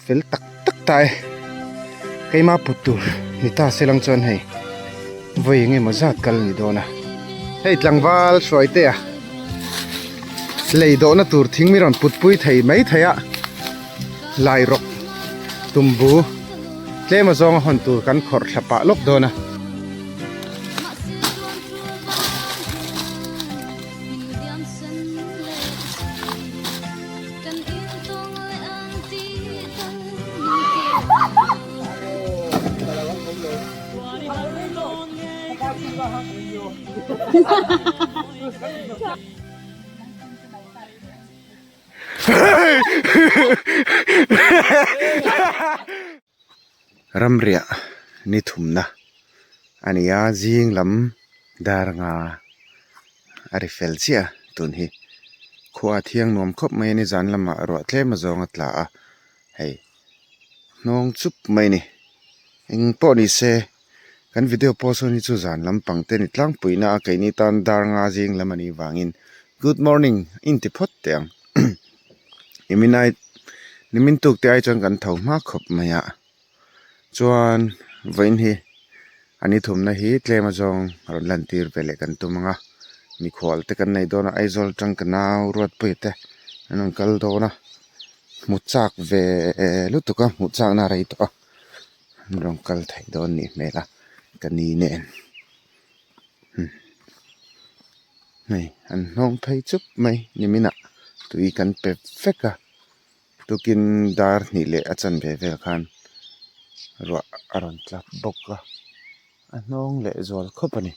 Fel tak tak ta e. Keima put tur ni ta se lang chuan hei vawi eng emaw zat kal a ni dawn a. Hei tlangval hruaitea lei dawhna tur thing mi rawn put pui thei mai thei a lai rawk tumbu tlem azawnga hawn tur kan khawrh thla pah lawk dawn a. Ramriah ni thumna a ni a zing lam dar nga a ri fel chiah a tun hi khua a thiang nuam khawp mai a ni zan lamah ruah tlem a zawng a tla a hei hnawng chup mai a ni eng pawh ni se kan video post ho hi chu zan lampang te ni tlangpui na a keini tan dar nga zing lam a nih vangin good morning a inti phawt teh ang nimin ai nimin tuk te ai chuan kan tho hma khawp mai a chuan vawiin hi a ni thumna hi tlem azawng rawn lan tir ve leh kan tum ang a mikhual te kan nei dawn a Aizawl atang ka nau Ruatpuia te an rawn kal dawn a hmu chak ve lutuk a hmuh chakna a rei tawh a an rawn kal thei dawn nih hmel a ka ni nen hei an hnawng phei chup mai niminah tui kan pe vek a. Tukin dar hnih leh a chanve vel khan ruah a rawn tla bawk a, a hnawng leh zual khawp a ni.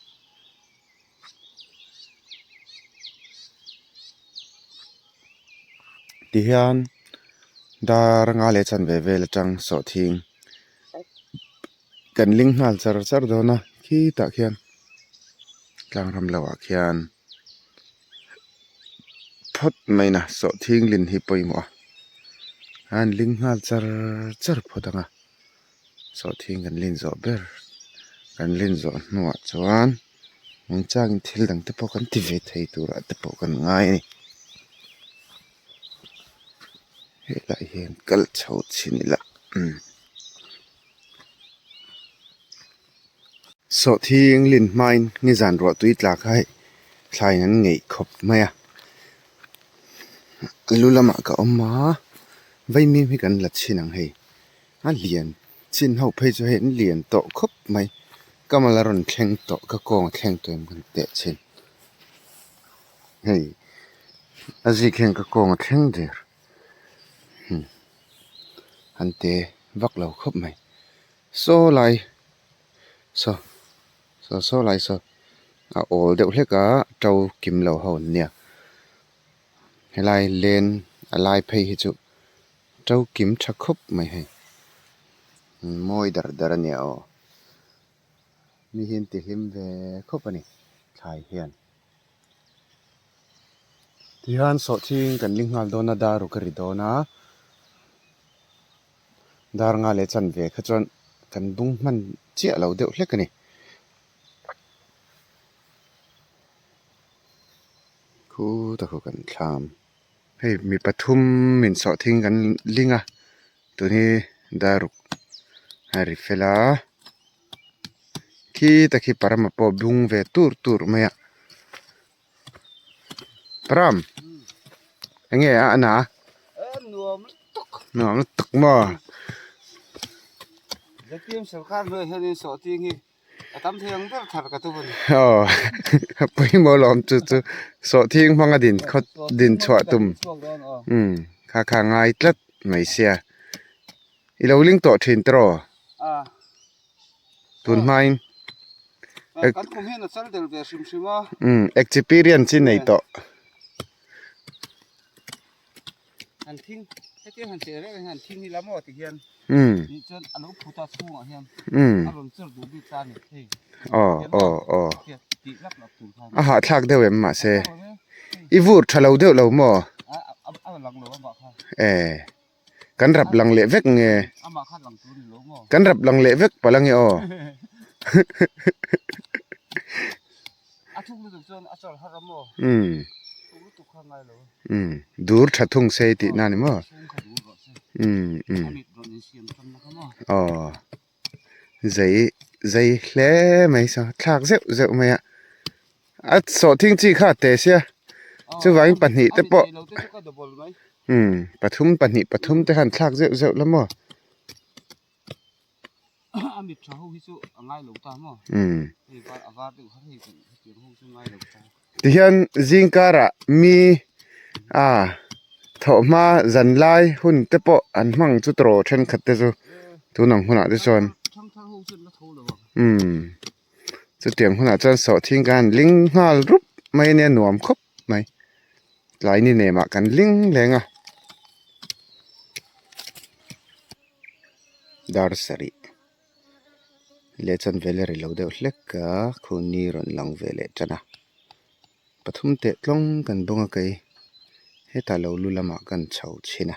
Tihian dar nga leh chanve vel atang sawhthing kan ling nghal char char dawn a khitah khian tlang ram lo ah khian. Phawt mai na sawhthing lin hi pawimawh a an ling nghal char char phawt ang a sawhthing kan lin zawh ber kan lin zawh hnuah chuan nungchangin thil dang te pawh kan ti ve thei turah te pawh kan ngai a ni helaiah hian kal chho chhin ila umm. Sawhthing lin hmain nizan ruah tui tla kha hei thlaiin an ngeih khawp mai a lu lamah ka awm a vaimim hi kan la chhin ang hei a lian chin ho phei chu hei an lian tawh khawp mai kamal a rawn thleng tawh ka kawng a thleng tawh em kan teh chhin hei a zik hian ka kawng a thleng der an te vak lo khawp mai. Saw lai saw saw saw lai saw a awl deuh hlek a to kim lo ho an nia helai len a lai phei hi chu to kim tha khawp mai hei mawi dar dar a nia aw mi hian ti hlim ve khawp a ni thlai hian tihian sawhthing kan ling nghal dawn a dar ruk a ri dawn a. Dar nga leh chanve kha chuan kan bung hman chiah lo deuh hlek a ni. Khu ta khu kan thlam. Hei mi pathum in sawhthing kan ling a tun hi daruk a ri fel a khi ta khi parama pawh bung ve tur tur mai a Param enge a an a nuam lutuk maw aw pawimawh lawm chu chu sawhthing hmanga din khawt din chhuah tum umm kha kha ngai tlat mai sia i lo ling tawh thin tiraw. Tun hmain Kan kum hian a chal del ve hrim hrim a. Umm experience i nei tawh. Han thing hetiang han cheh reng hian thing hi la maw ti hian. Umm. Nih chuan a lo phut a chhungah hian. Umm. A rawn chawr duh bik ta a ni hei. Aw aw aw. Tih lap lap tur khan. A hahthlak deuh em mahse. I vur tha lo deuh lo maw? A lang lo amah kha. Eh. Kan rap lang leh vek nge? Kan rap lang leh vek palh ange aw. Umm. Umm dur tha thung sei tih na ni maw? A mit rawn insiam tanna kha maw. Aw zei zei hle mai saw thlak zeuh zeuh mai a a sawhthing chi kha a te sia chuvangin pahnih te pawh umm pathum pahnih pathum te khan thlak zeuh zeuh la maw. A mit tha ho hi chu a ngai lo ta maw hei var a var deuh har hei kan hetiang ho chu ngai lo ta. Tihian zing karah mi a thawhhma zan lai hun te pawh an hmang chu tawh thenkhat te chu tun ang hunah te chuan umm chutiang hunah chuan sawhthing khan ling nghal rup mai ania nuam khawp mai tlai ni nemah kan ling leng a. Dar sarih leh chuan vel a ri lo deuh hlek a khuni rawn lang ve leh tan a pathum teh tlawng kan bawng a kei hetah lo lu lamah kan chho chhin a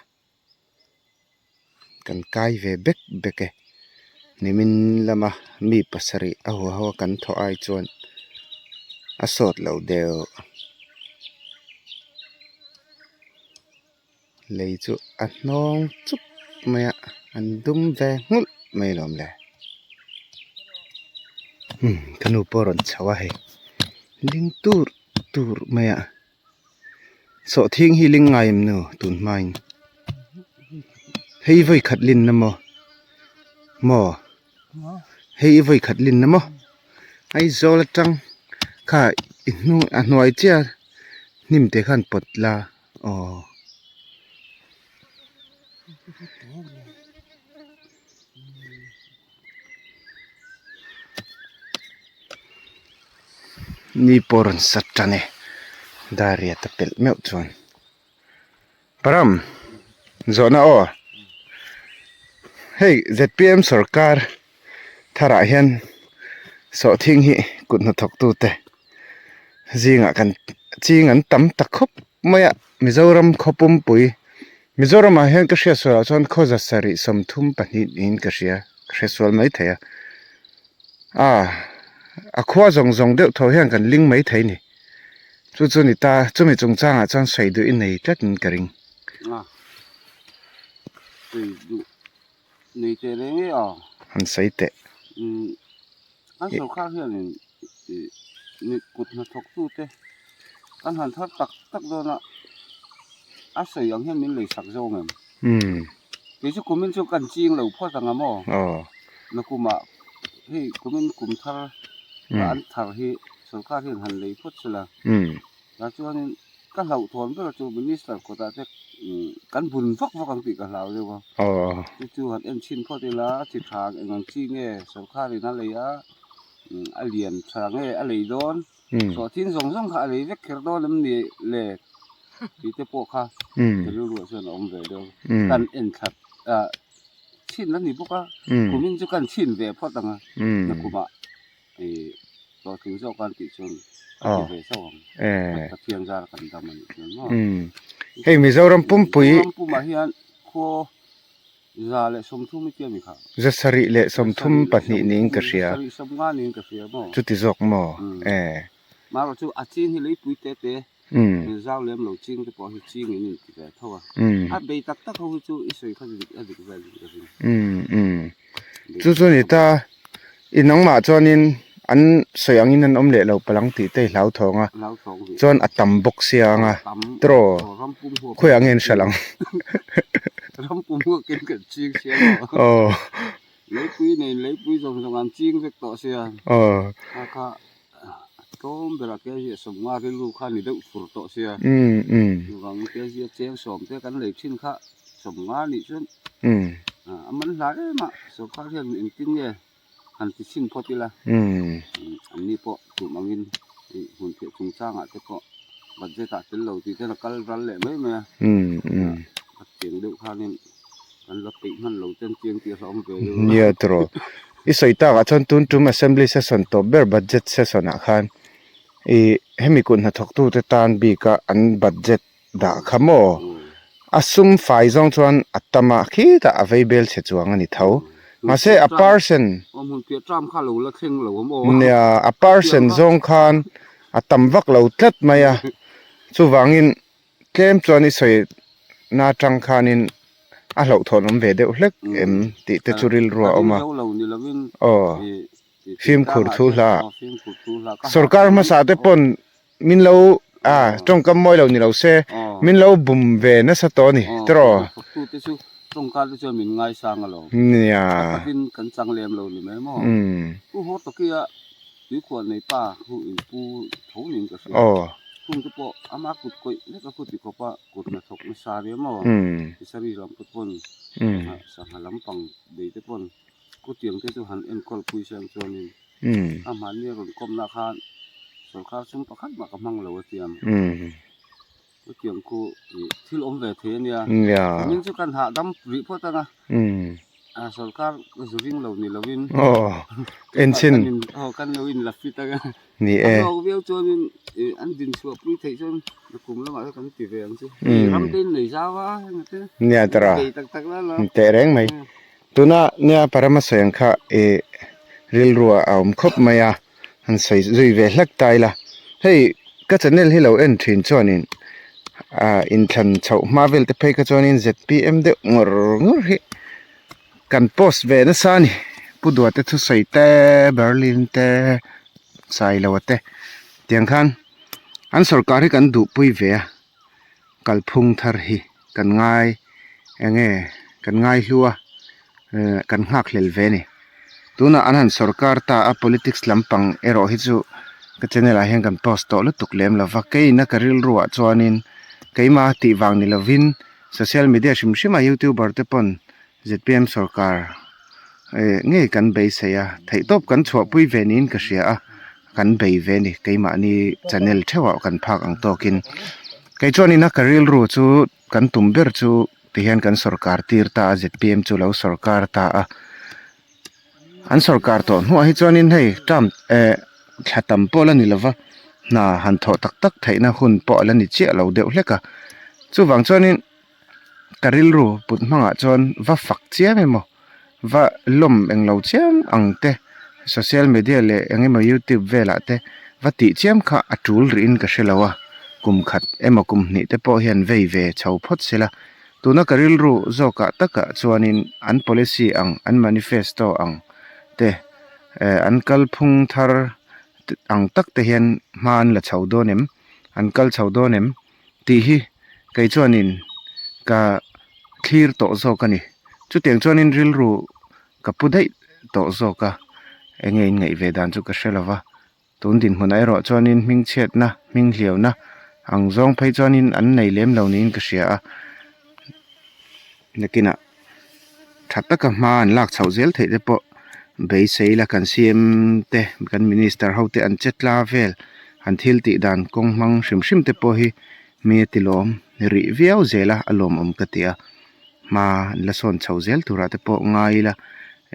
kan kai ve bek bek e nimin lama mi pasarih a huahaw a kan thawh ai chuan a sawt lo deuh. Lei chu a hnawng chup mai a an dum ve nghulh mai alawm le umm ka nu pawh a rawn chho a hei ling tur tur mai a sawhthing hi ling ngai em nu tun hmain hei vawi khat linna maw maw hei i vawi khat linna maw Aizawl atang kha i hnung a hnuai chiah hnim te khan pawt la. Aw. Ni pawh rawn sat tan e dariat a pelh meuh chuan Param zawhna aw hei zpm sorkar tharah hian sawhthing hi kut hnathawk tute zingah kan ching an tam ta khawp mai a Mizoram khaw pumpui Mizoramah hian ka hriat sualah chuan khaw za sarih sawmthum pahnih niin ka hria ka hre sual mai thei a ah a khua zawng zawng deuh tho hian kan ling mai thei a ni chu chu ni ta chumi chungchangah chuan sawi duh i nei tlat in ka ring. Nei teh reng e a. Han sawi teh. Umm an sorkar hianin ih ni kut hnathawk tute kan han thar tak tak dawn a, a sawi ang hian min lei sak zawng em? Umm. Kei chu kumin chu kan ching lo phawt ang a maw? Aw. Nakumah hei kumin kum thar an thar hi sorkar hian han lei phawt sela. Umm. Tah chuanin ka hlauhthawn ber chu Minister kawtah te kan bun vak vak ang tih ka hlau deuh a. Chu chu han en chhin phawt ila chi tha eng ang chi nge sorkarin a lei a, a lian tha nge a lei dawn, sawhthing zawng zawng kha a lei vek kher dawn em ni le tih te pawh kha ka rilruah chuan a awm ve deuh. Kan en thlat chhin a ni bawk a, kumin chu kan chhin ve phawt ang a, nakumah. Ih hlawhtling zawk an tih chuan ka ti ve zauh ang. Pathian zar kan dam a nih chuan maw. Hei Mizoram pumpui. Mizoram pumah hian khaw 130 i tia mi kha. 732 niin ka hria. 750 niin ka hria maw. Chuti zawk maw. Marawh chu a ching hi leipui te te zau lem lo ching te pawh hi ching in in ti ve tho a. A bei tak tak ho hi chu i sawi kha a dik vel in ka ring. Chu chu ni ta i nangmah chuanin an sawi angin an awm leh lo palang tih te i hlauthawng a chuan a tam bawk sia ang a tiraw khawiah nge an hralh ang. Aw. Leipui nei leipui zawng zawng an ching vek tawh sia. Aw. Kha kha tlawm berah kg 50 rilru kha ni deuh fur tawh sia. Umm umm. Chuvangin kg cheng sawm te kan lei thin kha 50 nih chuan a man hla em a sorkar hian engtin nge han ti chhin phawt ila. Umm. An ni pawh tum angin hmun theih chungchangah te pawh budget ah tel lo tih ten a kal ral leh mai mai a. Umm umm. A chiang deuh khanin. Kan la peih hman lo ten chiang tih a hlauhawm ve deuh a. Nia tawh. I sawi takah chuan tun tum assembly session tawp ber budget session ah khan ih hemi kut hnathawk tute tan bika an budget dah kha maw a sum fai zawng chuan a tam a khitah a vei bel chhe chuang a ni tho. Mahse a percent nia a percent zawng khan a tam vak lo tlat mai a chuvangin tlem chuan i sawi na atang khanin. a hlauhthawn awm ve deuh hlek em tih te chu rilru a awm a. Aw fimkhur thu hla sorkar hmasa te pawn min lo a tawngkam mawi lo ni lo se min lo bum ve nasa tawh a ni tiraw. Nia. Tuikhuah nei pa hu in pu tho niin ka hria. Hung te pawh ama kut kawih lek a kut ti khawp a kut hnathawk nasa ria maw? Fishery lam te pawn sangha lampang bei te pawn kutiang te chu han enkawl pui se ang chuanin a mahni a rawn kawmna khan sorkar sum pakhat mah ka hmang lo a tiam. Chutiang khu thil awm ve thei a nia. Min chu kan hahdam rih phawt ang a. Sorkar zu ring lo ni lovin. Enchhin. Kan lo in la fit ang a. Ni e. An hlawk viau chuanin an din chhuah pui theih chuan kum lamah te kan ti ve ang chu. Ram te in nei zau a. Nia tara. Bei tak tak la la. Teh reng mai. Tuna nia Parama sawi ang kha i rilru ah a awm khawp mai a. Han sawi zui ve hlek ta ila, hei ka channel hi lo en thin chuanin ah inthlan chhoh hma vel te phei kha chuanin zpm deuh ngawr ngawr hi kan post ve nasa a ni Pu Duate thusawi te Berlin te Sailoa te tiang khan an sawrkar hi kan duhpui ve a kalphung thar hi kan ngai eng nge kan ngai hlu a eh kan nghak hlel ve a ni. Tunah an han sorkar ta a politics lampang erawh hi chu ka channel ah hian kan post tawh lutuk lem lo va keina ka rilru ah chuanin keimah tih vang ni lovin social media hrim hrim a youtuber te pawn zpm sorkar eh ngei kan beisei a theihtawp kan chhuahpui ve niin ka hria a kan bei ve a ni keimahni channel theuh ah kan phak ang tawkin kei chuanin a ka rilru chu kan tum ber chu. Tihian kan sorkar tir ta a zpm chu lo sorkar ta a an sorkar tawh hnuah hi chuanin hei term eh thla tam pawh la ni lova hna han thawh tak tak theihna hun pawh a la ni chiah lo deuh hlek a chuvang chuanin ka rilru put hmangah chuan va fak chiam emaw va lawm englo chiam ang te social media leh eng emaw youtube velah te va tih chiam kha a tul rih in ka hre lo a kum khat emaw kum hnih te pawh hian vei ve chho phawt sela tuna ka rilru zawkah takah chuanin an policy ang an manifesto ang te eh an kalphung thar ang tak te hian hma an la chho dawn em an kal chho dawn em. Tih hi kei chuanin ka thlir tawh zawk a ni. Chutiang chuanin rilru ka pu daih tawh zawk a, enge in ngaih ve dan chu ka hre lo va. Tun dinhmunah erawh chuanin hmingchhiatna, hminghliauna ang zawng phei chuanin an nei lem lo niin ka hria a. Nakinah tha taka hma an lak chhoh zel theih te pawh beisei la kan CM te kan minister ho te an che tla vel an thil tih dan kawng hmang hrim hrim te pawh hi mi a ti lawm rih viau zel a a lawmawm ka ti a hma an la sawn chho zel turah te pawh ngai ila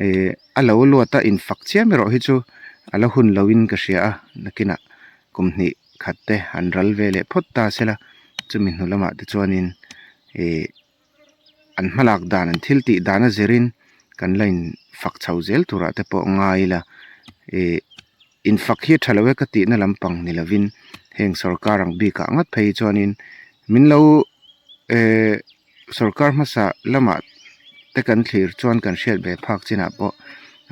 eh a lo luat a infak chiam erawh hi chu a la hun loin ka hria a nakinah kum hnih khat te an ral ve leh phawt ta sela chumi hnu lamah te chuanin eh. an hmalak dan an thil tih dan a zirin kan la in fak chho zel turah te pawh ngai ila ih in fak hi a tha lo e ka tihna lampang ni lovin heng sorkar ang bikah ngat phei chuanin min lo ehh sorkar hmasa lamah te kan thlir chuan kan hriat ve phak chinah pawh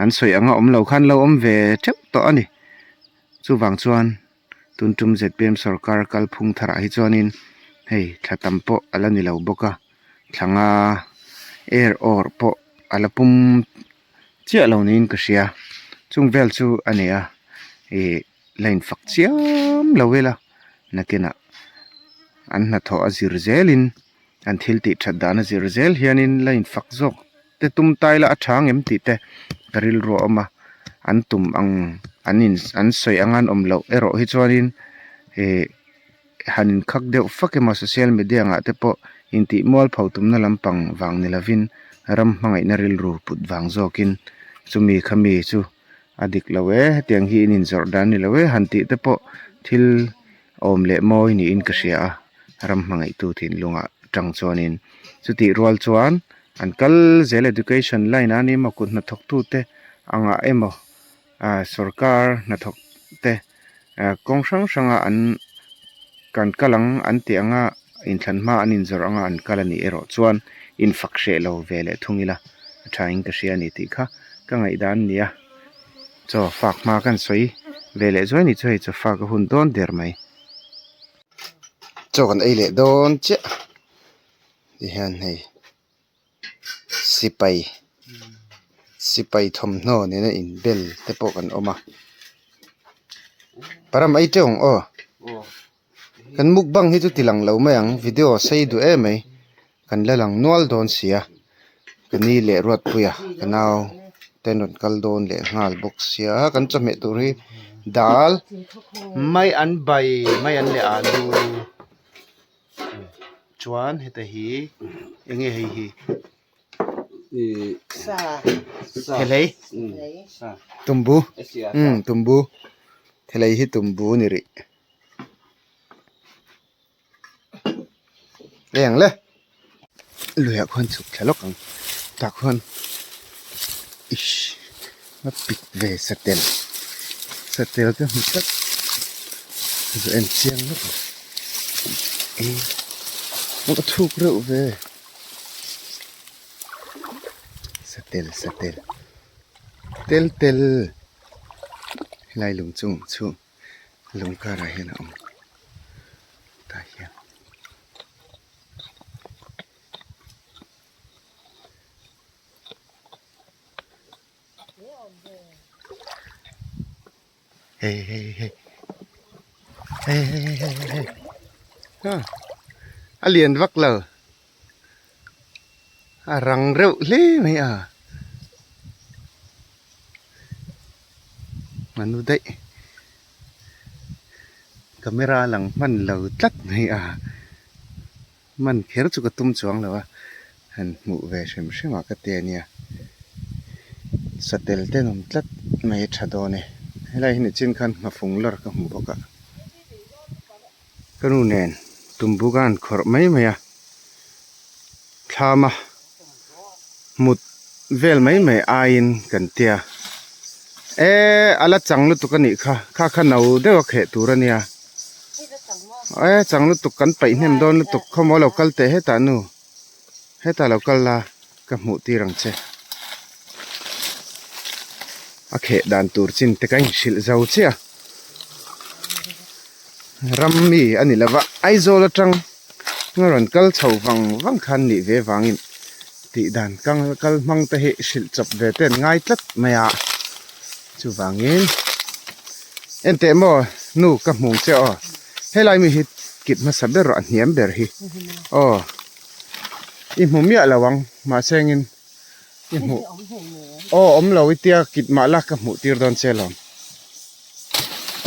an sawi anga awm lo khan lo awm ve teuh tawh a ni chuvang chuan. Tun tum zpm sorkar kalphung tharah hi chuanin hei thla tam pawh a la ni lo bawk a thlanga air awr pawh a la pum chiah lo niin ka hria chung vel chu a ni a ih la infak chiam lo ila nakinah an hnathawh a zir zelin an thil tih that dan a zir zel hianin la infak zawk te tum tai la a tha ang em tih te ka rilru a awm a an tum ang an in an sawi anga an awm loh erawh hi chuanin ih han inkhak deuh fak emaw social media angah te pawh intih mualpho tumna lampang vang ni lovin ram hmangaihna rilru put vang zawkin chumi khami chu a dik lo e hetiang hi in inzawrh dan ni lo e han tih te pawh thil awm leh mawi niin ka hria a ram hmangaihtu thinlungah tang chuanin chutih rual chuan an kal zel education line a ni emaw kut hnathawk tute angah emaw ah sorkar hnathawk te ah kawng hrang hranga an kan kal ang an tih anga inthlan hma an inzawrh anga an kal a nih erawh chuan. infak hreh lo ve leh thung ila a tha in ka hria a ni tih kha ka ngaihdan a ni a chaw fak hma kan sawi ve leh zuai a ni chu hei chaw fak a hun dawn der mai. Chaw kan ei leh dawn chiah ti hian hei sipai sipai thawmhnaw nena inbel te pawh kan awm a param ei teuh ang aw kan mukbang hi chu ti lang lo mai ang video a sei duh em mai kan la lang nual dawn sia ka ni leh Ruatpuia ka nau te an rawn kal dawn leh nghal bawk sia kan chawhmeh tur hi dal mai an bai mai an leh alu. Chuan heta hi eng nge hei hi thelei tumbu umm tumbu thelei hi tumbu a ni rih eng le luiah khuan chhuk thla lawk ang tah khuan ish a pik ve satel satel te hmu tlat zu en chiang lawk ang ih a thuk reuh ve satel satel tel tel helai lung chung chhung lung karah hian a awm tah hian. Hei hei hei hei hei hei hei hei a lian vak lo a rang reuh hle mai a manu daih camera lang hman lo tlat mai a. Man kher chu ka tum chuang lo a, han hmuh ve hrim hrim ah ka ti a nia. Satel te an awm tlat mai a tha dawn e. Helai hi nichin khan nghafung lawr ka hmu bawk a. Ka nu nen tumbu ka han khawrh mai mai a, thlama mut vel mai mai aiin kan tia. E a la chang lutuk a nih kha, kha kha no deuh a kheh tur a nia. E chang lutuk kan paih hnem dawn lutuk khawmaw lo kal teh hetah nu hetah lo kal la ka hmuh tir ang che a kheh dan tur chin te ka inhrilh zo chiah a ram mi a ni lova Aizawl atang a rawn kal chho vang vang khan nih ve vangin tih dan kal hmang te hi hrilh chawp ve te an ngai tlat mai a chuvangin Enteh maw nu ka hmu che aw helai mi hi kit hmasa ber rawh a hniam ber hi aw i hmu miah lo ang mahse engin i hmuh aw awm lo i tia kit mah la ka hmuh tir dawn che lawm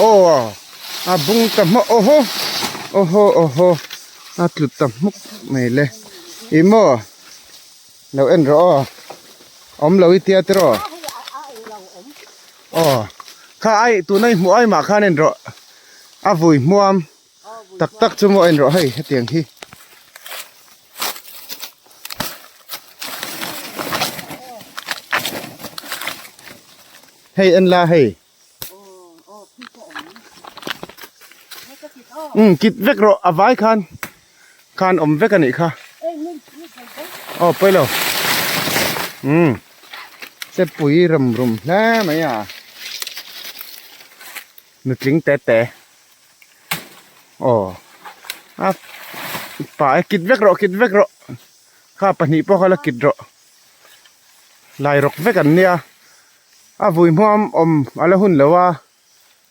aw a bung ta hmawk aw haw aw haw aw haw a tlu ta hmuk mai le ih maw lo en rawh aw awm lo i tia tiraw. Aw kha ai tuna i hmuh ai mah khan en rawh a vui hmuam tak tak chu maw en rawh hei hetiang hi. Hei en la hei. Umm kit vek rawh a vai khan khan awm vek a nih kha. Aw pawi lo. Umm sepui rum rum hle mai a. Nutling te te. Aw a pa e kit vek rawh kit vek rawh. Kha pahnih pawh kha la kit rawh. Lai rawk vek an nia. A vui hmuam awm a la hun lo a,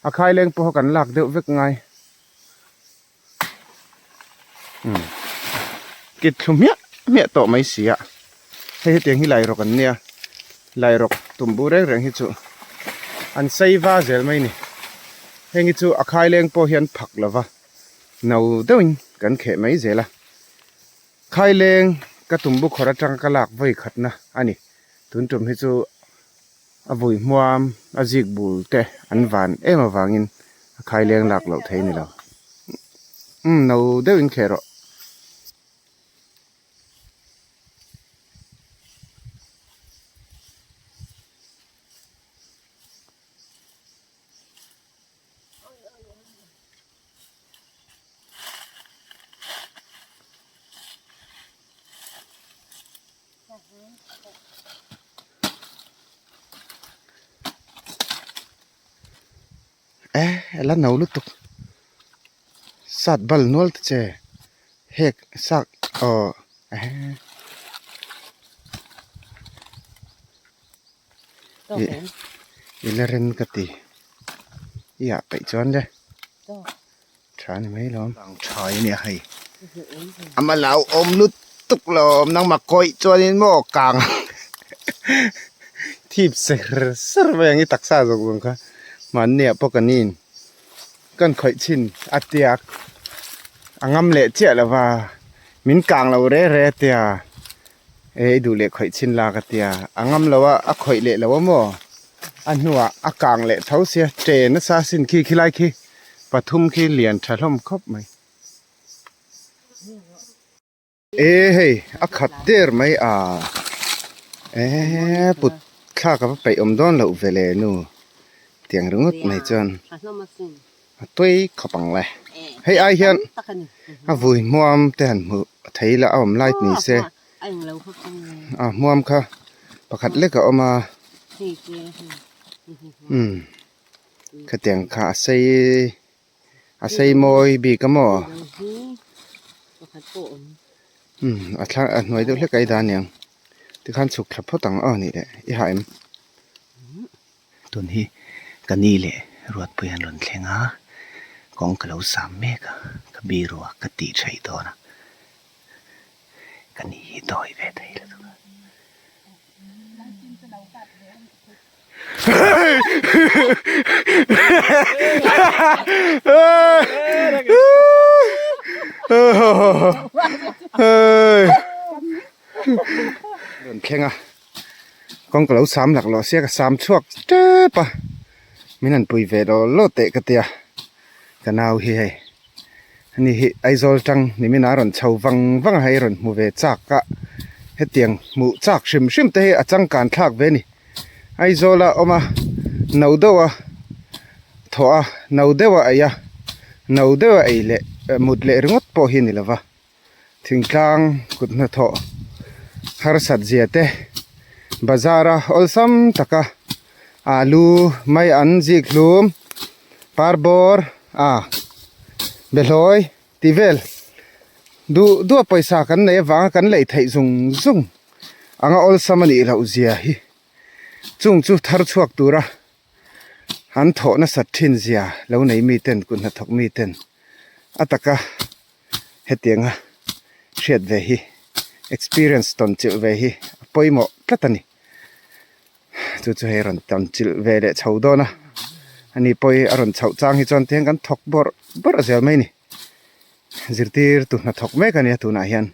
a khai leng pawh kan lak deuh vek ngai. Umm kit thlu hmiah hmiah tawh mai si a, hei hetiang hi lairawk an nia, lairawk tumbu reng reng hi chu an sei va zel mai ni. Heng hi chu a khai leng pawh hi an phak lo va, no deuhin kan kheh mai zel a. Khaileng ka tumbu khawr atanga ka lak vawi khatna a ni. Tun tum hi chu a vui hmuam a zik bul te an van em avangin a khaileng lak loh thei a ni lo. Umm no deuhin kheh rawh. E la no lutuk sat bal nual ta che hek sak aw i la ren ka ti i ah peih chuan le tha ni mai lawm ang tha i nia hei ama lau awm lutuk lawm nangmah kawih chuanin maw kang thip ser ser mai ang i taksa zawk zawng kha mahni ah pawh kan in kan khawih chhin a tiak a ngam leh chiah lo va min kang lo re re a tia e i duh leh khawih chhin la ka tia a ngam lo a a khawih leh lo a maw a hnuah a kang leh tho sia ṭe nasa sin khi khilai khi pathum khi lian tha hlawm khawp mai e hei a khat der mai a e put thlak a va peih awm dawn loh ve le nu tiang ringawt mai chuan a tui khawp ang le hei ai hian a vui hmuam te han hmuh thei la a awm lai ni se a hmuam kha pakhat lek a awm a umm khatiang kha a sei a sei mawi bik a maw umm a thla a hnuai deuh hlek a i dah aniang tikhan chhuk thla phawt ang aw nih leh i hah em. Tun hi ka ni leh Ruatpui an rawn thleng a, kawng ka lo sam mek a, ka biru a ka tih theih dawn a, ka ni hi dawi ve thei lutuk a. Rawn thleng a. Kawng ka lo sam lak lawh sia ka sam chhuak tep a min han pui ve law law teh ka tia ka nau hi hei ani hi Aizawl tang nimin a rawn chho vang vang a hei rawn hmu ve chak a hetiang hmuh chak hrim hrim te hi a changkan thlak ve a ni Aizawl a awm a no deuh a thawh a no deuh a ei a no deuh a ei leh mut leh ringawt pawh hi a ni lo va. Thingtlang kut hnathawh harsat zia te bazar a awlsam taka alu mai an zik hlum parbawr a behlawi tih vel duh duh a pawisa kan neih avanga kan lei theih zung zung anga awlsam a nih loh zia hi chung chu thar chhuak tura an thawh nasat thin zia lo nei miten kut hnathawk miten a taka. Hetianga hriat ve hi experience tawn chilh ve hi a pawimawh tlat a ni. Chu chu hei rawn tawn chilh ve leh chho dawn a, ani pawh a rawn chhoh chang hi chuan tihian kan thawk bawrh bawrh zel mai a ni. Zirtirtu hnathawk mek a nia tunah hian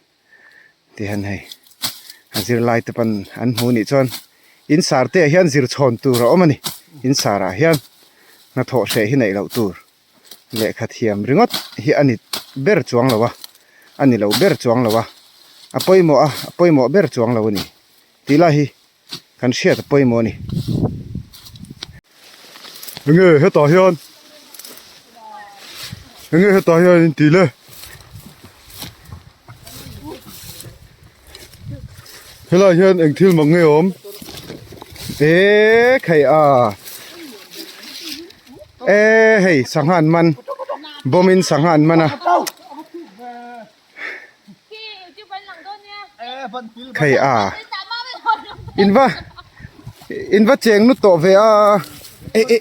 tihian hei a zirlai te pawn an hmu nih chuan in sar te ah hian zir chhawn tur a awm a ni in sar ah hian hnathawh hreh hi neih loh tur. Lehkha thiam ringawt hi a ni ber chuang lo a, a ni lo ber chuang lo a, a pawimawh a, a pawimawh ber chuang lo a ni tih lai hi kan hriat a pawimawh a ni. Enge hetah hian enge hetah hian in tih le? Helai hian eng thil mak nge awm? E khai a e hei sangha an man bawm in sangha an man a khai a in va in va cheng nu tawh ve a e e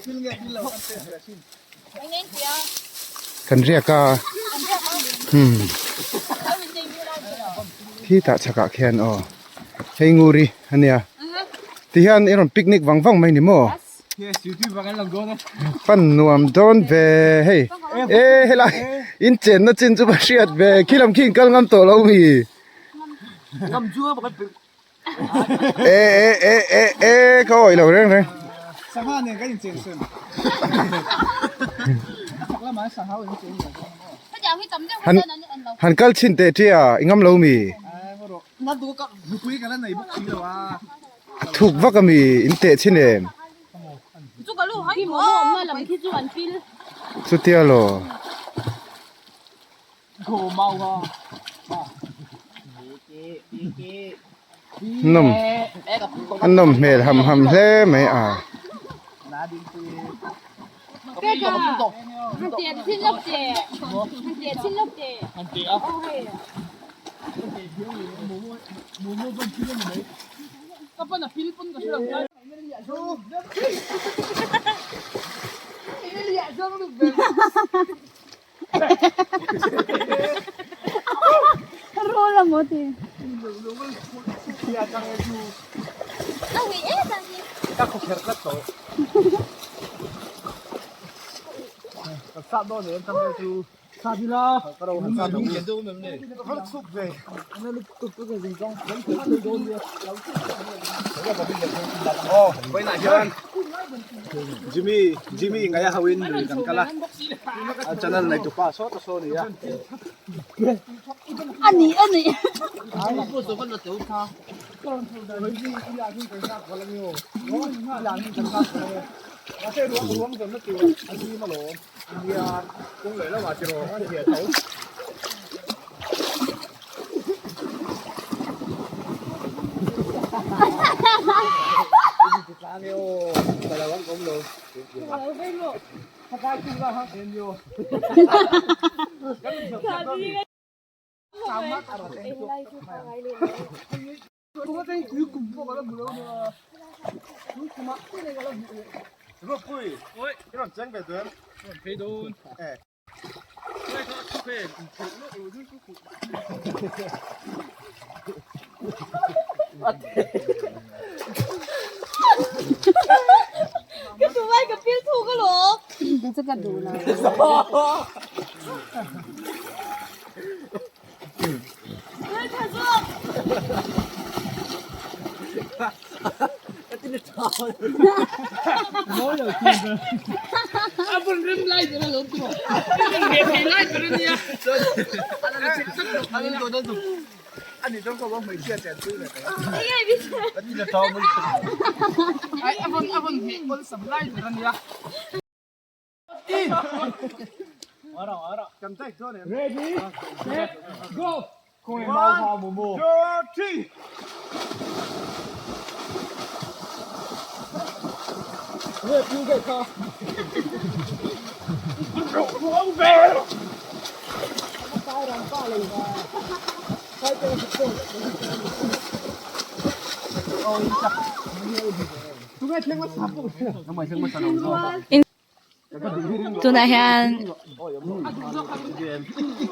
kan riak a hmm khi tah chhakah khian aw hei nguri a nia tihian i rawn picnic vang vang mai ni maw pan nuam dawn ve hei e helai in chenna chin chu ka hriat ve khi lam khi in kal ngam tawh lo mi e e e e e ka awih lo reng reng Sangha nen kan inchen sen. A chak lamah sangha in chen ve dawn maw? Han han kal chhin teh tia i ngam lo mi? Na du ka nupui ka la nei bawk si lo a. A thuk vak a mi in teh chhin em? Chutia law. Nawm a nawm hmel ham ham hle mai a. Jimmy Jimmy ngai a hoin lui kan kal a a channel nei tupa saw ta saw nia ani ani Tunah hian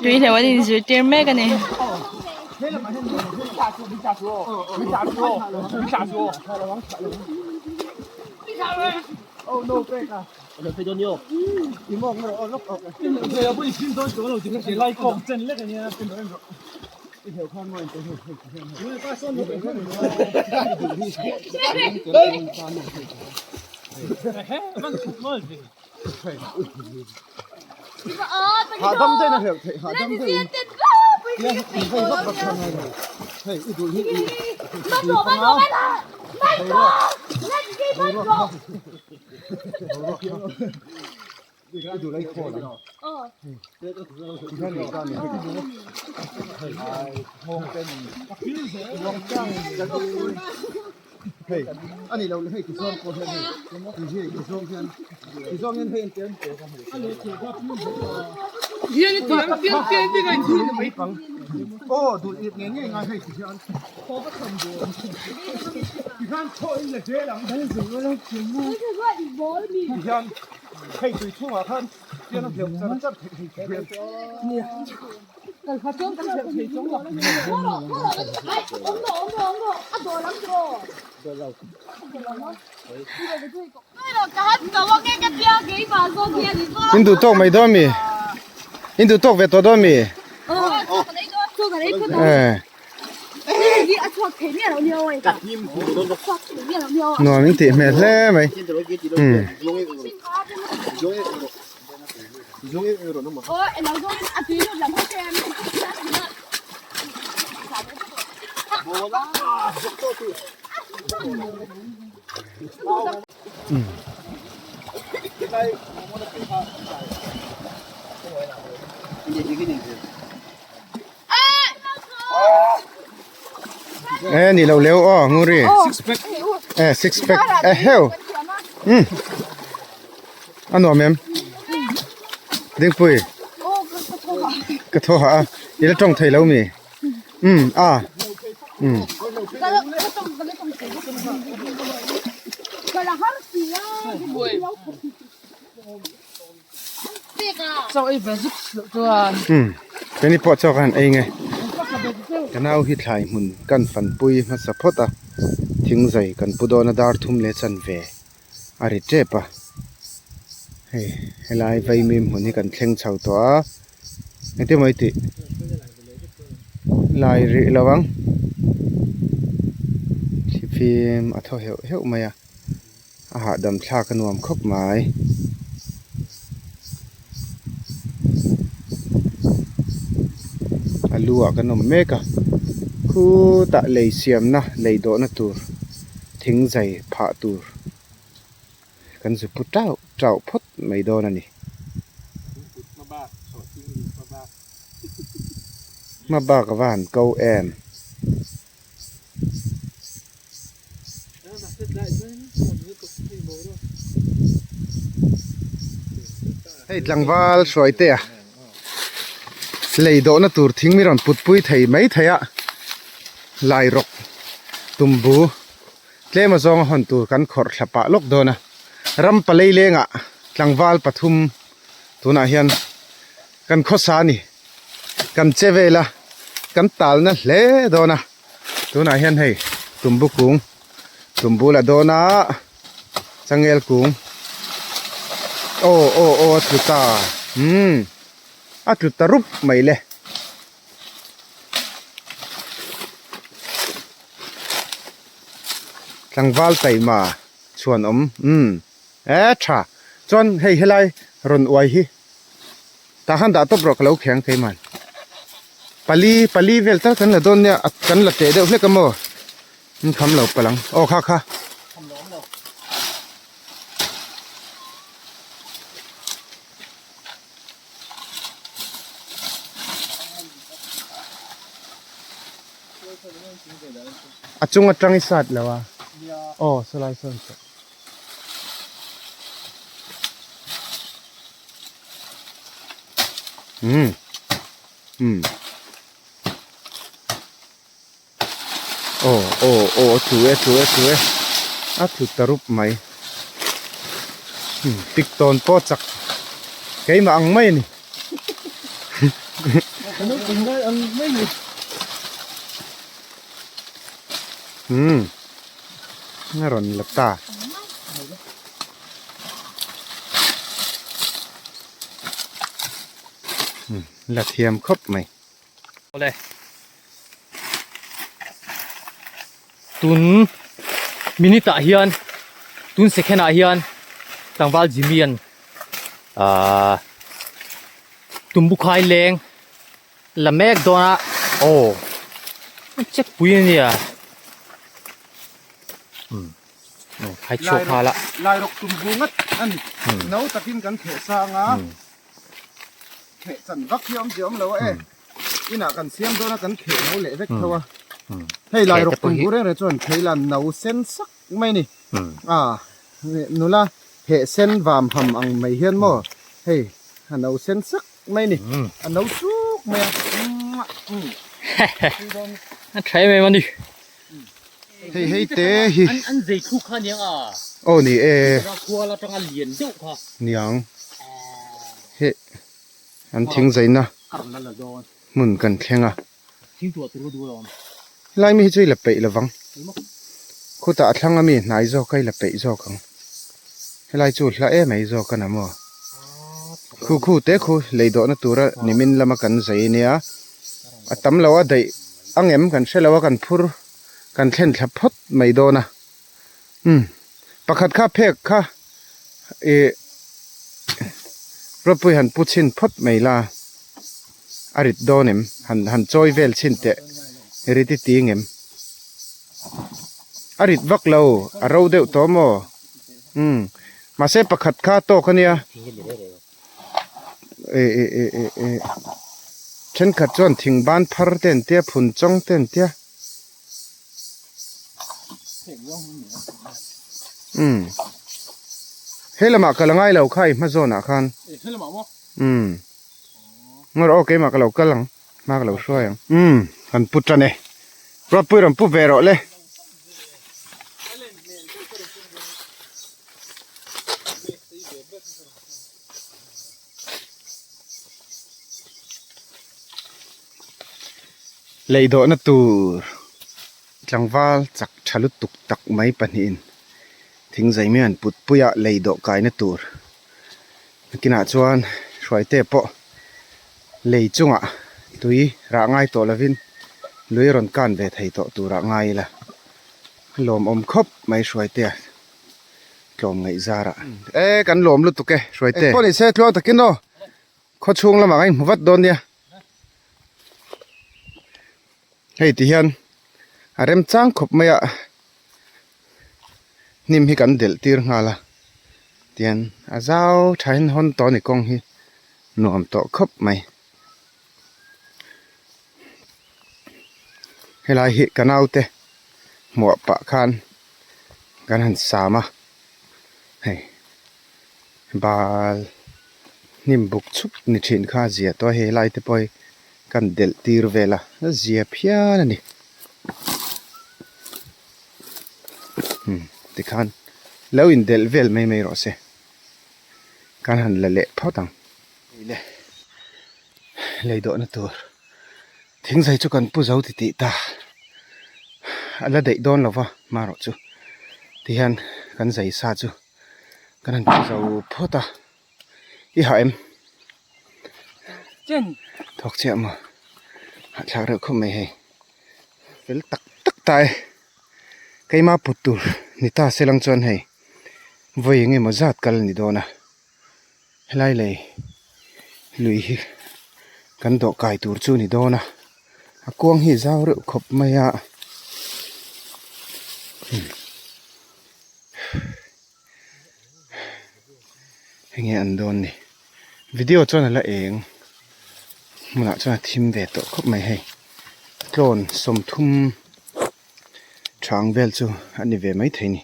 tui hleuh an inzirtir mek a ni. In duh tawk mai dawn mi in duh tawk ve tawh dawn mi nuam in tih hmel hle mai umm. E ni lo leu aw nguri e six pack e heu um. A nuam em? Dingpui. Ka thaw hah a. I la tawng thei lo mi? Um a. Um. Um. Keini pawh chaw ka han ei nge. Ka nau hi thlai hmun kan fanpui hmasa phawt a. Thingzai kan pu dawn a dar thum leh chanve. a ri tep a hei helai vaimim hmun hi kan thleng chho tawh a engtin maw i tih lai rih lo ang thlifim a thaw heuh heuh mai a a hahdam thlak a nuam khawp mai. A lu ah kan awm mek a khutah lei siamna lei dawhna tur thing zai phah tur kan zu pu tauh tauh phawt mai dawn a ni. Hma bak a va han ko em. Hei tlangval hruaite a lei dawhna tur thing mi rawn put pui thei mai thei a lai rawk tumbu tlem a zawng a hawn tur kan khawrh thla pah lawk dawn a ram palei lengah tlangval pathum tunah hian kan khawsa a ni kan che vel a kan talna hle dawn a tunah hian hei tumbu kung tumbu la dawn a changel kung aw aw aw a tlu ta umm a tlu ta rup mai le. Tlangval taima chhuan awm umm e tha chuan hei helai rawn uai hi. Tah khan dah tawp rawh ka lo kheng thei man. Pali pali vel tal kan la dawn nia a kan la teh deuh hlek a maw in kham lo palang aw kha kha. A chung atang i sat lo a aw sawlai sawn saw. Umm umm aw aw aw a tlu e a tlu e a tlu e a tlu ta rup mai umm pik tawn pawh chak keimah ang mai a ni umm a rawn la ta. La thiam khawp mai. Awle. Tun minute ah hian tun second ah hian tlangval Jimmy an ahh tumbukhai leng la mek dawn a aw a check pui a nia umm. Khai chhuak nghal a. Lai rawk tum bu ngat a ni. No takin kan theh sang a. Theh chan vak hi awm zia awm lo a e. Inah kan siam dawn a kan theh no leh vek tho a. Hei lai rawk tum bu reng reng chuan thei lan no sen sak mai ni. A nula theh sen vam ham ang mai hian maw hei a no sen sak mai ni. A no chuk mai a. A tha em em a ni. Hei hei te hi. An an zei thu kha niang a. Aw ni e. Khual atanga lian deuh kha. Niang. He an thing zaina hmun kan thleng a. Thing tuah tur duh alawm. Helai mi hi chu i la peih lovang. Khutah a thlang ami hnai zawk a i la peih zawk ang. Helai chu hla em mai zawk a na maw. Khu khu te khu lei dawhna tura nimin lama kan zai ania. A tam lo a daih ang em kan hre lo a kan phur kan thlen thla phawt mai dawn a umm pakhat kha phek kha ih rawpui han pu chhin phawt mai la a rit dawn em han han chawi vel chhin teh rit i ti ngem a rit vak lo a ro deuh tawh maw umm mahse pakhat kha tawk a nia. Thenkhat chuan thing ban phar te an tia phun chawng te an tia umm He lamah ka la ngai lo kha i hma zawnah khan. He lamah maw? Umm. Ngawr aw keimah ka lo kal ang. Hma ka lo hruai ang. Umm kan pu tan e. Ruatpui rawn pu ve rawh le. Lei dawhna tur tlangval chak tha lutuk tak mai pahnihin thingzai mai an put pui a lei dawh kaina tur nakinah chuan hruaite pawh lei chungah tui rah ngai tawh lovin lui rawn kan ve thei tawh turah ngai ila a lawmawm khawp mai hruaitea tlawm ngaih zarah e kan lawm lutuk e hruaite engpawh ni se tluang takin aw khaw chhung lamah kan inhmu vat dawn nia. Hei ti hian a remchang khawp mai a hnim hi kan delh tir nghal a tian a zau tha in hawn tawh a ni kawng hi nuam tawh khawp mai helai hi ka naute hmuah pah khan kan han sam a hei bal hnim buk chhup ni thin kha a zia tawh a helai te pawh hi kan delh tir vel a a zia phian a ni umm tikhan lo in delh vel mai mai rawh se kan han la leh phawt ang le lei dawhna tur thingzai chu kan pu zo ti tih ta a la daih dawn lo va hmarawh chu tihian kan zai sa chu. Kan han ti zo phawt a, i hah em? Thawk chiah maw? Hahthlak reuh khawp mai hei. Fel tak tak ta e. Keima put tur ni ta se lang chuan hei vawi eng emaw zat kal a ni dawn a. Helai lei lui hi kan dawh kai tur chu a ni dawn a. A kuang hi zau reuh khawp mai a. Enge an dawn ni video chuan a la eng hmunah chuan a thim ve tawh khawp mai hei tlawn sawmthum tha ang vel chu a ni ve maithei a ni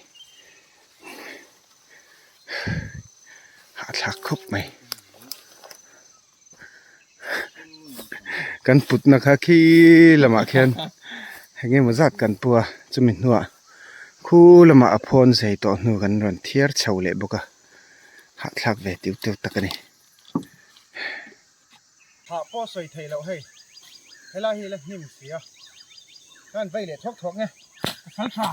hahthlak khawp mai kan putna kha khi lamah khian eng emaw zat kan pu a chumi hnuah khu lamah a phawn zei tawh hnu kan rawn thiar chho leh bawk a hahthlak ve tiu teu tak a ni. Hah pawh sawi theih loh hei helai hi la hnim si a khan vei leh thawk thawk nge ka sal tha.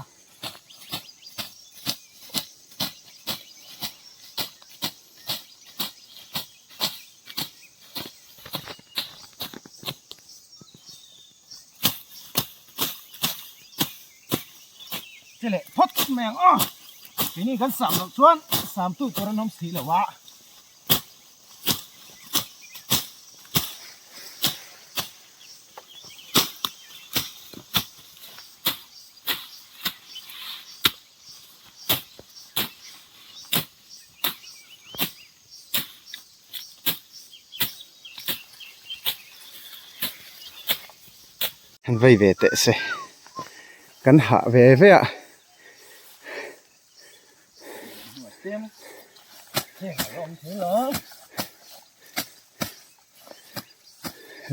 Che leh phawt mai ang aw keini kan sam loh chuan sam tu tur an awm si lo a. Han vei ve teh se kan hah ve ve a.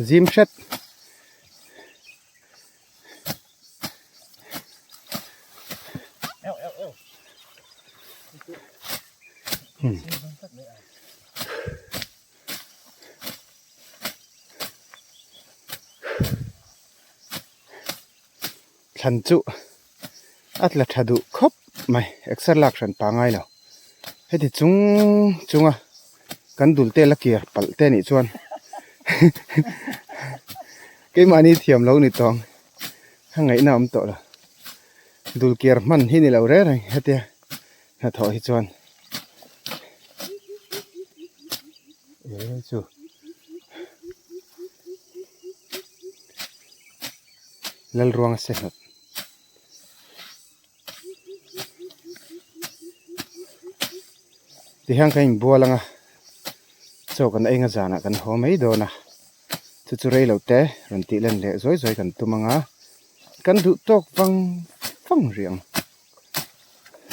Zim hret. Thlan chu a tla tha duh khawp mai exer lak hran pa ngai lo heti chung chunga kan dul te la kir palh te nih chuan keimahni thiam lo ni tawng a ngaihna awm tawh lo dul kir hman hi ni lo reng reng hetia hnathawh hi chuan e chu Lalruanga se hnawt. Tihian kan inbual anga chaw kan ei nga zanah kan haw mai dawn a chu chu rei lo te rawn tih len leh zawi zawi kan tum anga kan duh tawk vang vang rih ang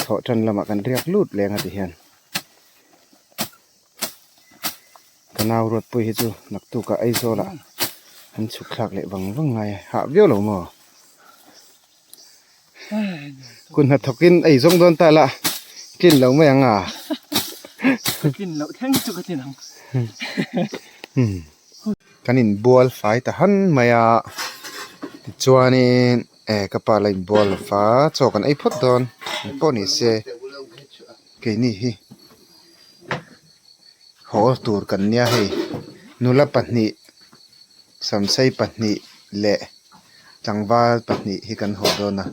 thawh tan lamah kan riak lut leng a tihian. nau Ruatpuii hi chu naktukah Aizawlah an chhuk thlak leh vang vang ngai a, hah viau lo maw? Kun hnathawkin ei zawng dawn ta la, tlin lo mai ang a. Ka tlin loh thleng chu ka tlin ang. Kan inbual fai ta han mai a, tichuanin eh ka pa la inbual lo va, chaw kan ei phawt dawn pawh ni se keini hi haw tur kan nia hei nula pahnih samsei pahnih leh tlangval pahnih hi kan haw dawn a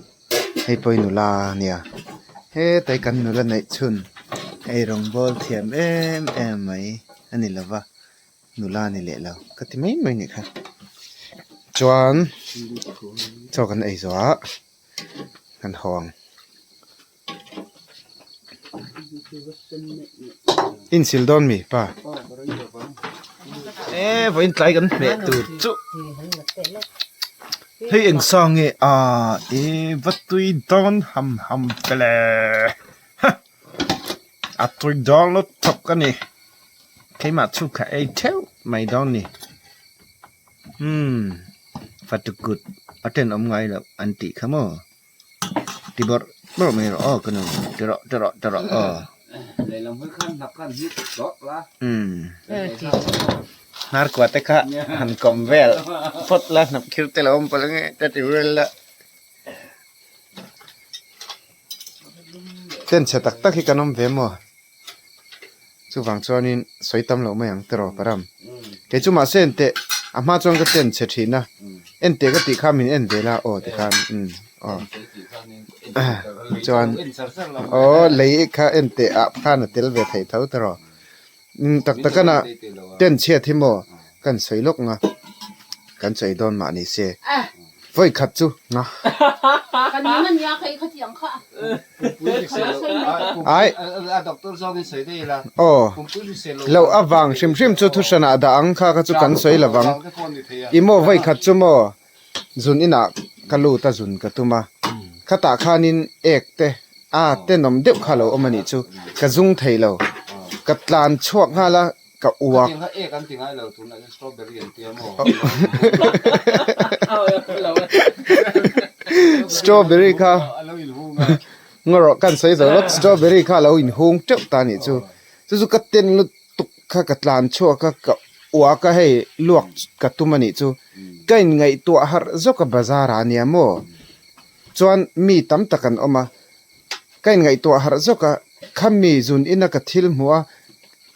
hei pawh hi nula a nia hetai kan nula neih chhun eirawng bawl thiam em em mai a ni lova nula a ni leh lo ka ti mai mai nih kha chuan chaw kan ei zawh ah kan haw ang. Insil dawn mi pa e vawiin tlai kan hmeh tur chu hei eng sa nge a e va tui dawn ham ham vele ha a tui dawn lutuk a ni keimah chu ka ei theuh mai dawn ni umm fatukut a tenawm ngai loh an tih kha maw. Ti bawrh bawrh mai rawh aw ka nu ti rawh ti rawh ti rawh aw. Lehlam hawi khan hnap khan hip tawh la. Umm hnar kua te kha han kawm vel phawt la hnap khir te lo awm palh ange ta ti vel la. Ten chhe tak tak hi kan awm ve maw chuvang chuanin sawi tam loh mai ang tiraw param. Kei chu mahse enteh a hma chuan ka ten chhe thin a enteh ka tih kha min en ve la aw tikhan umm aw chuan aw lei kha enteh ah khan a tel ve theih tho tiraw umm tak tak a ten chhiat hi maw kan sawi lawk nga kan sawi dawn mah ni se vawi khat chu nga ai aw loh avang hrim hrim chu thuhran ah dah ang kha kha chu kan sawi lovang i maw vawi khat chu maw zun inah ka lut a zun ka tum a khatah khanin ek te a tenawm deuh kha lo awm a nih chu ka zung thei lo ka tlan chhuak nghal a. Ka uak. Strawberry kha ngarawh kan sawi zo lawk strawberry kha a lo inhung teuh ta anih chu chu chu ka ten lutuk kha ka tlan chhuak a ka uak a hei luak ka tum anih chu ka inngaihtuah harh zawk a bazar ah ania maw chuan mi tam tak an awm a ka inngaihtuah harh zawk a khami zun ina ka thil hmuh a.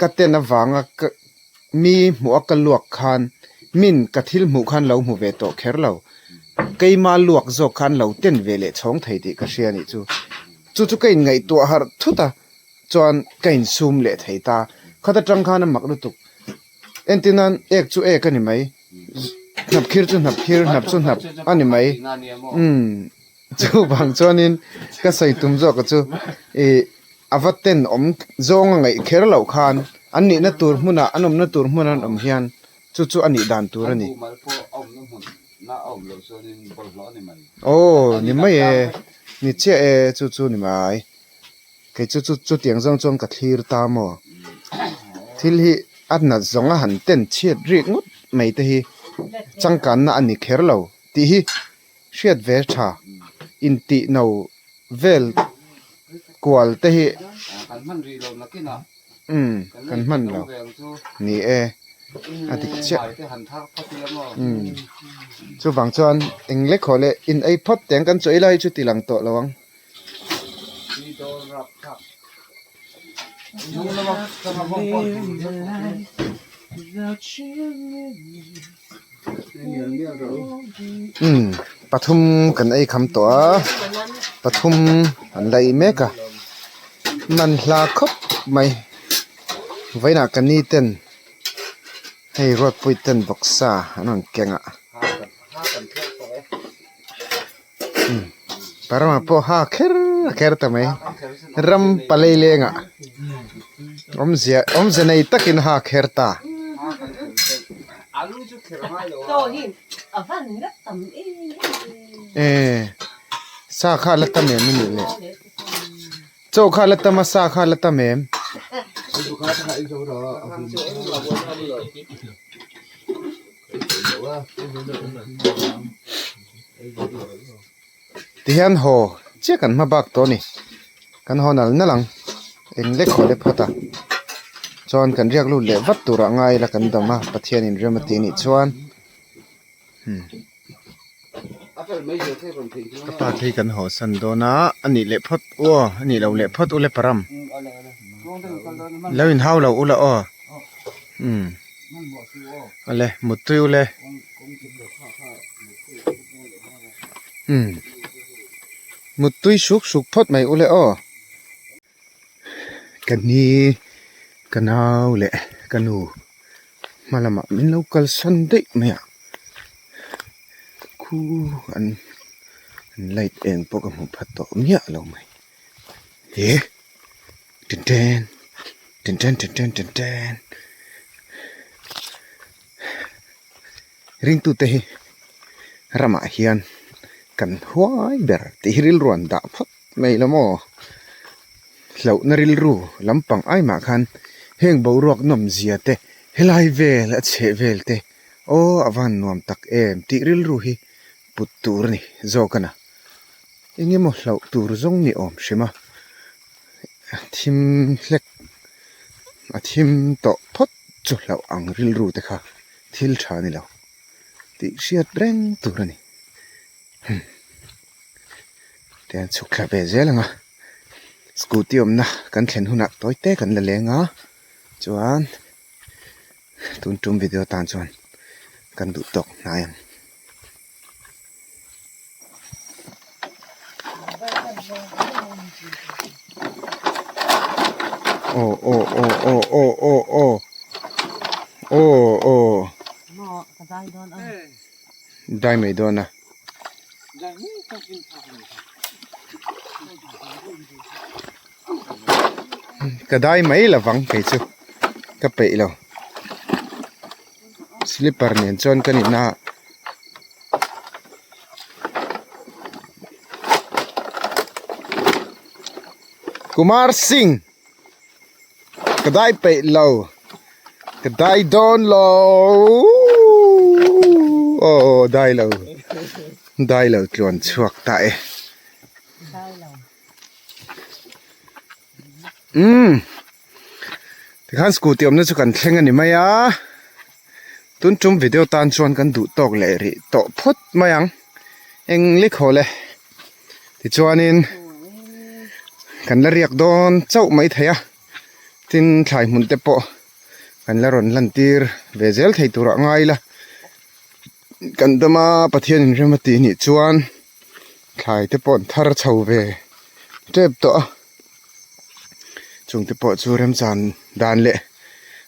Ka ten avanga ka mi hmuh a ka luak khan min ka thil hmuh khan lo hmu ve tawh kher lo. Keima luak zawk khan lo ten ve leh chhawng thei tih ka hria nih chu. Chu chu ka inngaihtuah harh thut a, chuan ka insum leh thei ta. Khat atang khan a mak lutuk. Entir nan ek chu ek a ni mai, hnap khir chu hnap khir, hnap chu hnap a ni mai. Umm chuvang chuanin ka sawi tum zawk chu ih. A va ten awm zawng a ngaih kher loh khan an nihna tur hmunah an awmna tur hmun an awm hian chu chu a nih dan tur a ni. Aw ni mai e, ni chiah e chu chu ni mai. Kei chu chu chutiang zawng chuan ka thlir ta maw. Thil hi a nat zawng a han ten chhiat rik ngawt mai te hi changkanna a ni kher lo tih hi hriat ve tha intih no vel kual te hi umm kan hman lo ni e a dik chiah umm chuvang chuan eng lek haw leh in ei phawt teng kan chaw ila hi chu ti lang tawh lo ang. Umm pathum kan ei kham tawh a pathum an la ei mek a man hla khawp mai vawiinah ka ni ten hei ruatpui ten bawksa an rawn keng a umm parama pawh ha kher kher ta mai ram palei lengah awmzia awmze nei takin ha kher ta. Eh sa kha la tam em anih le chaw kha la tam a sa kha la tam em. Tihian haw chiah kan hma bak tawh a ni kan haw nal nal ang eng lek haw leh phawt a chuan kan riak lut leh vat turah ngai ila kan dam a Pathianin rem a tih anih chuan Ka pa te hi kan haw san dawn a a nih leh phawt aw a nih loh leh phawt ule param lo inhau lo ula aw umm awle muttui ule umm muttui suk suk phawt mai ule aw. Ka ni ka nau leh ka nu hma lamah min lo kalsan daih mai a khu an light eng pawh ka hmuh phat tawh miah lo mai he ten ten ten ten ten ten ten ten ringtute hi ramah hian kan huai ber tih hi rilru an dah phawt. Mai lo maw? Hlauhna rilru lampang ai mah khan heng boruak nawmzia te helai vel a chheh vel te aw a van nuam tak em tih rilru hi put tur a ni zawk a na. Eng emaw hlauh tur zawng ni awm hrim a, a thim hlek a thim tawh phawt chu hlauh ang rilru te kha thil tha ni lo tih hriat reng tur a ni. Te an chhuk thla ve zel ang a scooty awmna kan thlen hunah tawi te kan la leng a chuan tun tum video tan chuan kan duh tawk hnai ang. Aw aw aw aw aw aw aw aw aw dai mai dawn a. Ka dai mai lovang kei chu ka peih lo slipper nen chuan ka nihna ah Kumar Singh ka dai peih lo ka dai dawn lo aw dai lo dai lo tluan chhuak ta e umm tikhan scooty awmna chu kan thleng a ni mai a tun tum video tan chuan kan duh tawk leh rih tawh phawt mai ang eng lek haw le. Tichuanin kan la riak dawn chauh mai thei a, tin thlai hmun te pawh kan la rawn lan tir ve zel thei turah ngai ila, kan dama Pathian in rem a tih nih chuan thlai te pawh an thar chho ve tep tawh a, chung te pawh chu remchan dan leh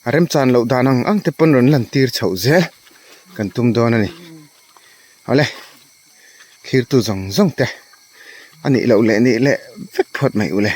a remchan loh dan ang ang te pawn rawn lan tir chhoh zel kan tum dawn a ni. Awle. Thirtu zawng zawng te a nih loh leh nih leh vek phawt mai u le.